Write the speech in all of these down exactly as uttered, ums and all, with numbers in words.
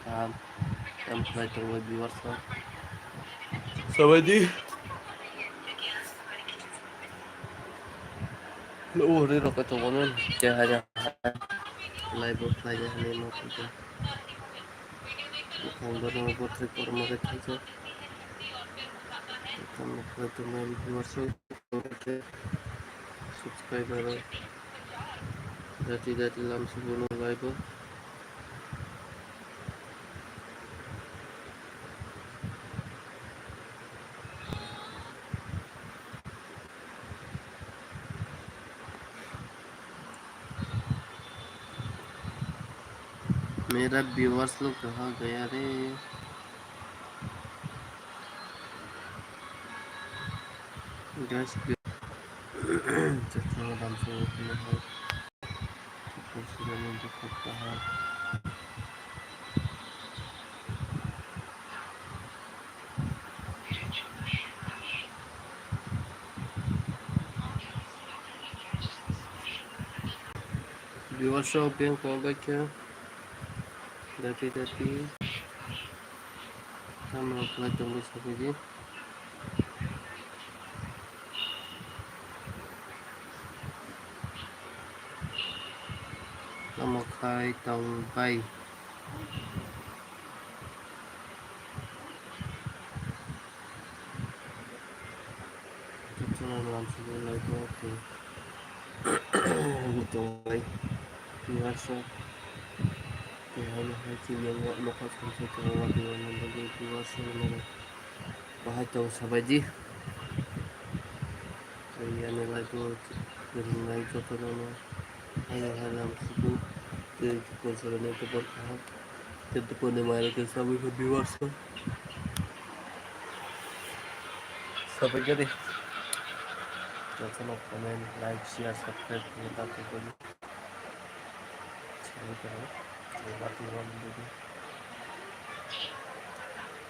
kaham. Tamo khlai tongo viewers rok. Sabaidi. Nugo hwnwi rok khe tongo no, khe hai live o khlai ya hwnwi ma tongkha. Buphang bono bo thai kormo khe thaijak. Tamo khlai tongo viewers rok, subscriber rok. Dati dati lam subo no live o. मेरा व्यूअर्स लोग कहाँ गया रे? Guys, chwng lamsao tongma hai. Chwng swnamwi dukha kaha. Viewers rok beng tong bai khe. Dati dati. Tamo khlai tongwi sabaidi. Tamo khai tong bai. Chwng lamsao lai khe tong bai. Viewers rok. Tei hai hai chini nokha songsa tongo, watwi wana bagwi viewers rok no. Bahai tong sabaidi. Tei ani live o kwrwngnai jotono no. Hai hai lam subu. Tei dukor sabaini dukor kaham. Tei dukorni mairok khe sabui khe viewers rok. Sabai khe di. Jotono comment, like, share, subscribe khe ta khe.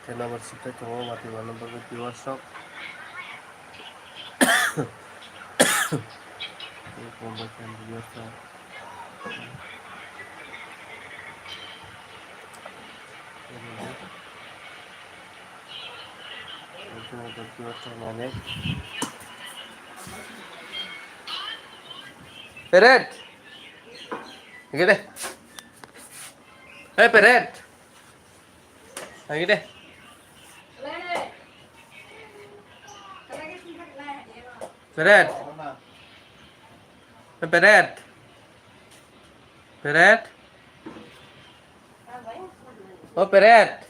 Tei number six tongo, watwi wana bagwi viewers rok. Tei viewers rok. Peret. Gede. Hey, Peret. Lagi deh. Peret. Eh, Peret. Peret. Oh, Peret.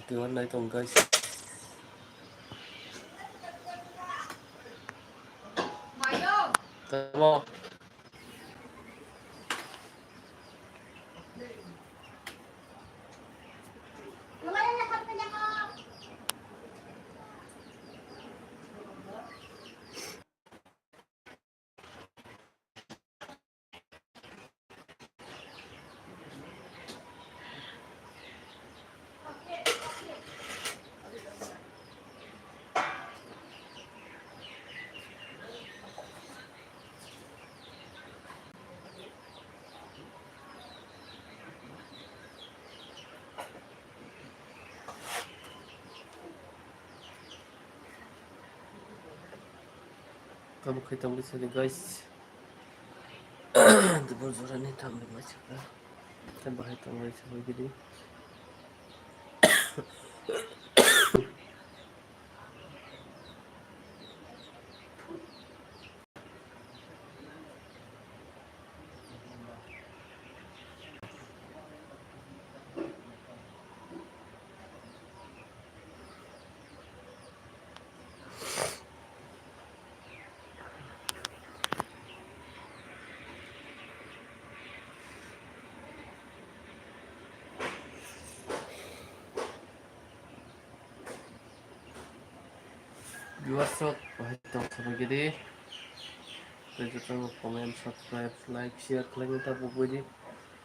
Ito nai tong, guys. Tamo. Tamo khai tongwi sani, guys. Dubur jorani tamo bai saka. Tamo bahai tongwi saka gidi. Viewers rok, bahai tong sabai gidi. Tei jotono comment, subscribe, like, share khlaina tabuk baidi.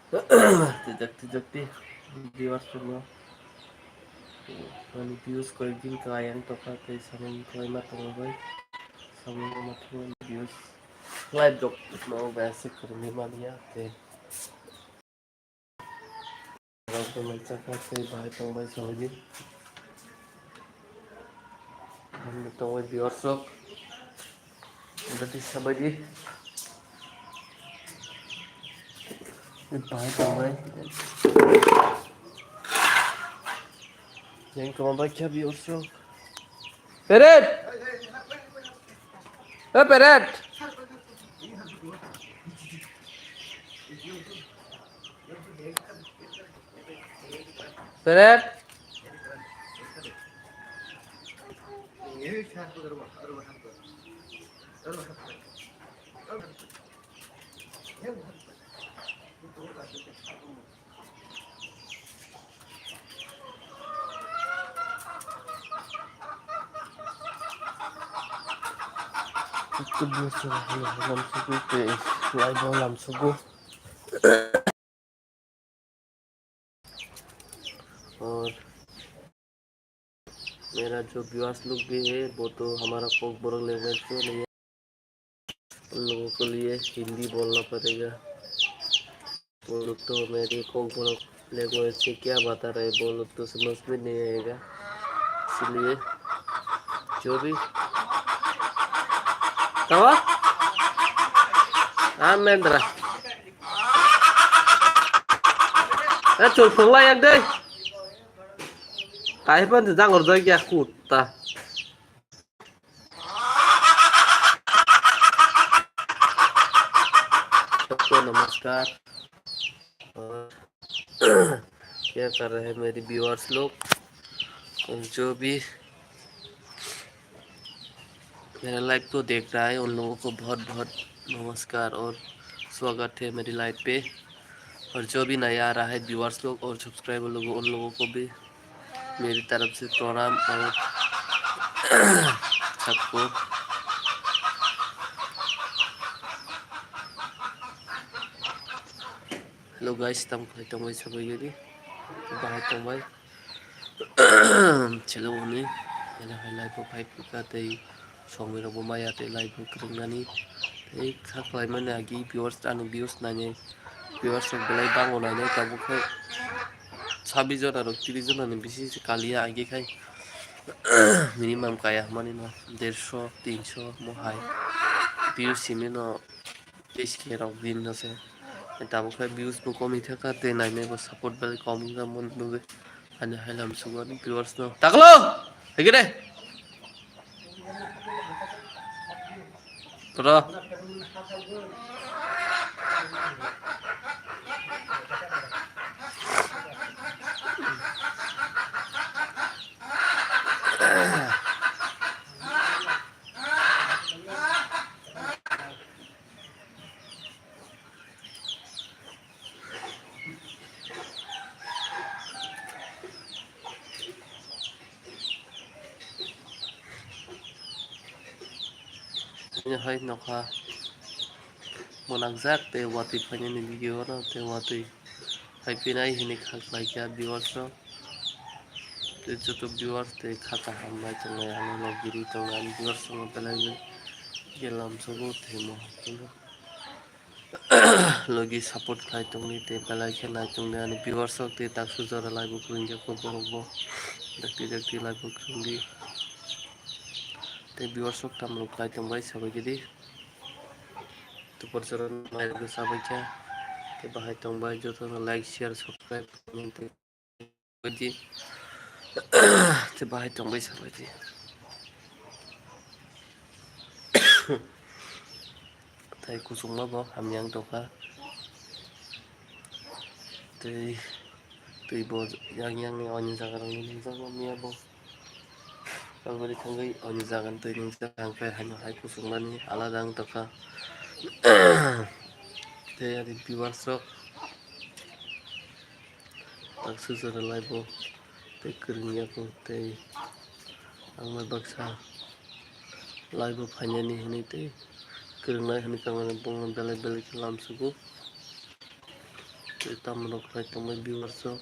Twijak twijak di viewers rokno. Ani views koyekdin kayang tokha tei samung khlaima tongo bai. Samung ma thangmani views. Live jok no bai se kwrwngwi manya tei. Rok bai mai chakha tei bahai tongbai sabaidi. Hamni tongbai viewers rok. Jadi sabaidi. Bahai tongbai. Yang tongbai kya viewers rok. Peret! Eh, Peret! Peret! Lamsugo tei live o lamsugo. और मेरा जो viewers लोग भी है, वो तो हमारा कोकबोरोक language तो नहीं है। उन लोगों के लिए हिंदी बोलना पड़ेगा। वो लोग तो मेरी कोकबोरोक language से क्या बता रहे, वो लोग तो समझ में नहीं आएगा। इसलिए जो भी तवा आ मेंद्रा ए चुल फुंगला एक दे। Kaipan jang orjak ya kutta. सबको नमस्कार। और क्या कर रहे हैं मेरे viewers लोग? और जो भी मेरा live को देख रहा है उन लोगों को बहुत बहुत नमस्कार और स्वागत है मेरी live पे। और जो भी नया आ रहा है viewers लोग और subscriber लोग, उन लोगों को भी मेरी तरफ से प्रणाम और सबको। Hello guys, tamo khlai tongbai sabai gini. Bahai tongbai. Chelo oni. Ene hai live o phai pika tei songwi rok bo maya tei live o kwrwng nani. Tei kha khlai mani agi viewers, ani views nainai. Viewers rok belai bango nainai tabuk khe sabbish jona rok, tris jona ni bisi se kaliya agi khai. Minimum kaya mani no derso, tinso mo hai. Views simi no Tei sikhe rok din no se. Tabuk khe views bo kom wngkha kha, tei nainai bo support belai kom wngkha, mon nugwi. Ani hai lam sugo ani viewers no. Taklo! Hai khe de. Toro. Hai nokha mwnakjak tei watwi phainani video no tei watwi hai phinai hinwi kha khlaikha viewers rok. Tei joto viewers tei kha kaham bai tongnai, ano logiri tongnai, ani viewers rokno belai bai khe lamsogo tei mohor tongo. Logi support khlai tongdi tei belai khe nai tongdi ani viewers rok tei taksu jora live o kwrwngya kho borok bo dakti dakti live o kwrwngdi tei viewers rok tamrok khlai tongbai sabai gidi. Tupor jora live o sabai kha tei bahai tongbai jotono like share subscribe comment tei Baidi. Tei bahai tongbai sa baidi. Tei kuchukma bo hamya wng tongkha. Tei, tei bo yang yang ni oni jaga rok ni nukjakgo miya bo. Kalbari thangwi oni jaga ni twi nukjak ang khe haino hai kuchukmani alada wng tongkha. Tei ani viewers rok. Taksa jora live o tei kwrwngya kho tei ang bai baksa live o phainani hinwi tei kwrwngnai hwnwi kangmani bongno belai belai khe lamsugo. Tei tamrok hai tongbai viewers rok.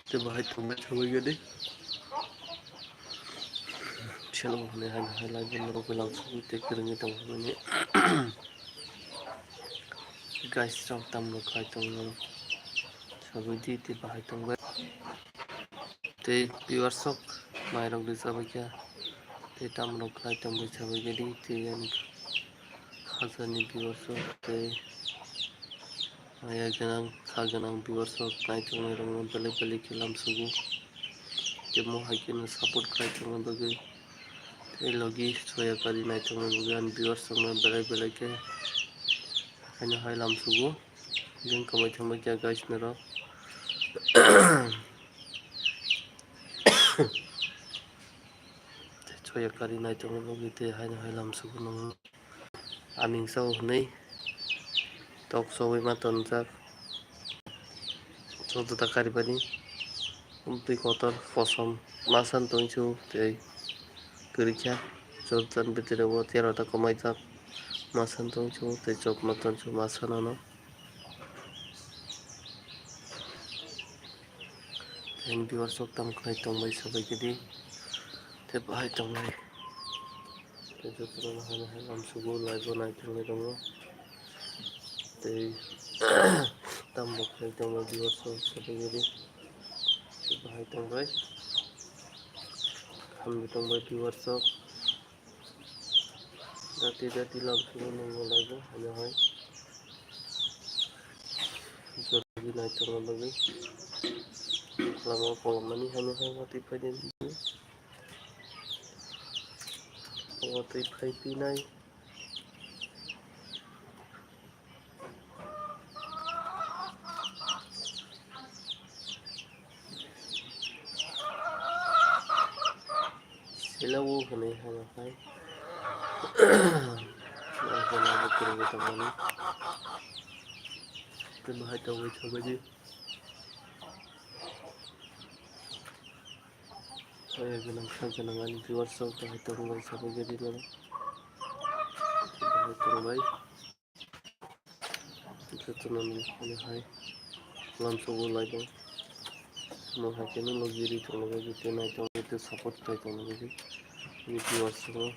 Tei bahai tongbai sabaigadi. Chwng hwnwi hai hai live norok belai sugu tei kwrwngwi tongmani. Guys rok tamrok hai tongmani. Sabaidi tei bahai tongbai. Tei viewers rok mairok rijak bai kha. Tei tamrok hai tongbai sabaigadi tei ani khajani viewers rok tei Maya gwnang, kha gwnang viewers rok, naithoknairokno belai belai khe lamsugo. Tei mo hai kheno support khlai thangna bagwi. Tei logi soya kari naithokna bagwi ani viewers rokno belai belai khe haino hai lamsugo. Jeng kwmai thangbai khe guys norok. Tei soya kari naithokna bagwi tei haino hai lamsugo nangno. Aming sao hwnwi tok chobwi ma tonjak. Joto ta karibani twi kotor kosom ma san tongsu tei kwrwikha. Joto ni bidirego tero ta kwmaijak ma san tongsu tei chok ma tongsu ma sanano. Tei viewers rok tamo khlai tongbai sabaigadi tei bahai tongnai. Tei jotono hai hai lamsugo live o naithoknai tongo. Tei tamo khlai tongma viewers rok sabaigadi tei bahai tongbai. Hambai tongbai viewers rok. Dati dati lamsugo nungmo live o hai hai. Jotono naithokna bagwi. Lama o kolomani hai hai watwi phaidi. Watwi phai pinai. Sela o hwnwi hano hai. Ang khe lama kwrwngwi tongmani. Tei bahai tongwi tongmani. Soya gwnang, kha gwnang ani viewers rok bahai tongbai sabaigadi norok. Bahai tongbai. Jotono nini hai lamsugo live o. Mo hai khe nini logi ri tongna bagwi tei naitokna bagwi tei support khlai tongna bagwi. Ani viewers rok.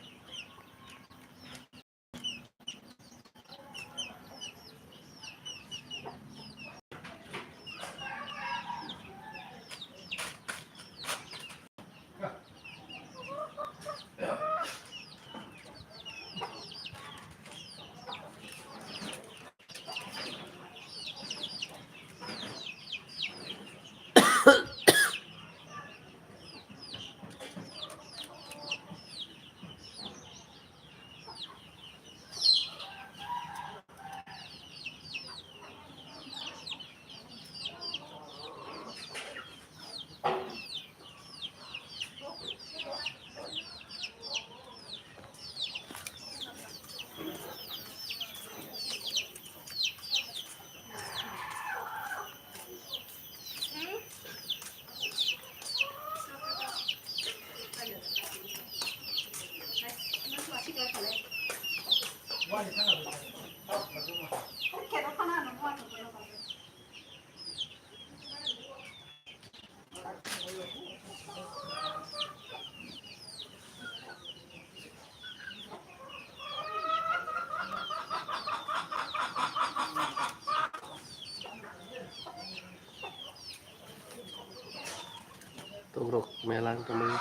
Tokrok mela wng tongmani.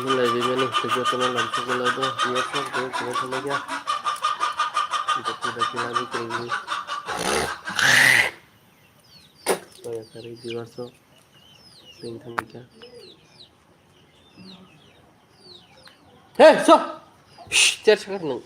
Belai rimani jotono lamsok belai bo. Iya sir, belai tongmani ya. Daki daki lagi kiri. Kaya kari diwaso. Ping tangka. Hey, so. Shh, cer sakar nung.